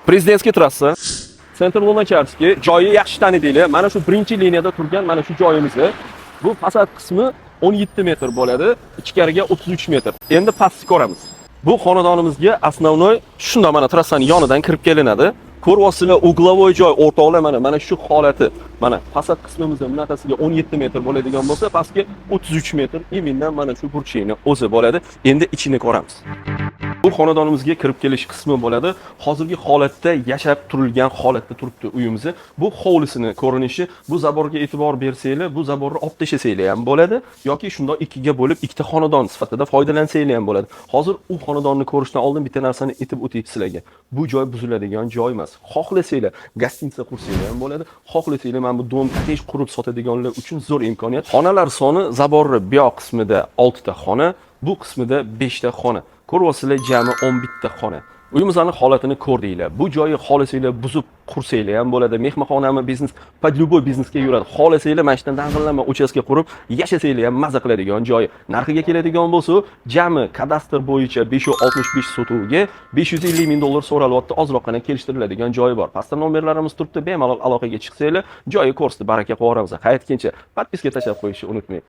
Президентский trassa, Центр Луначарский, joyi yaxshi tanidinglar. Mana shu birinchi liniyada turgan mana shu joyimizni. Bu fasad qismi 17 metr bo'ladi, ichkariga 33 metr. Endi pastni ko'ramiz. Bu xonadonimizga основной shunda mana trassaning yonidan kirib kelinadi. Ko'ryapsizlar, угловой joy, o'rtoqlar, mana shu holati. Mana fasad qismimizda bunaqasiga 17 metr bo'ladigan bo'lsa, pastga 33 metr именно mana shu burchakni o'zi bo'ladi. Endi ichini ko'ramiz. Bu xonadonimizga kirib kelish qismi bo'ladi. Hozirgi holatda yashab turilgan holatda turibdi uyimizni. Bu hovlisini ko'rinishi, bu забор ga e'tibor bersanglar, bu забор ni olib tashlasanglar ham bo'ladi yoki shundoq ikkiga bo'lib ikkita xonadon sifatida foydalansanglar ham bo'ladi. Hozir u xonadonni ko'rishdan oldin bitta narsani aytib o'tay sizlarga. Bu joy buziladigan joy emas. Xohlasanglar гостиница qursanglar ham bo'ladi. Xohlasanglar mana bu дом, kottej qurib sotadiganlar uchun zo'r imkoniyat. Xonalar soni забор ni bu yoq qismida 6 ta xona, bu qismida 5 ta xona. Ko'ryapsizlar, jami 11 ta xona. Uyimizni holatini ko'rdinglar. Bu joyi xohlasanglar buzib qursanglar ham bo'ladi. Mehmonxonami, biznes, под любой biznesga yuradi. Xohlasanglar mana shu yerdan dang'illama uchastka qurib yashasanglar ham maza qiladigan joyi. Narxiga keladigan bo'lsa, jami kadastr bo'yicha 565 sotuvga 550 ming dollar so'ralyapti. Ozroqgina kelishtiriladigan joyi bor. Pastda nomerlarimiz turibdi, bemalol aloqaga chiqsanglar, joyi ko'rsatib baraka qilib yuboramiz. Qaytguncha подписка tashlab qo'yishni unutmang.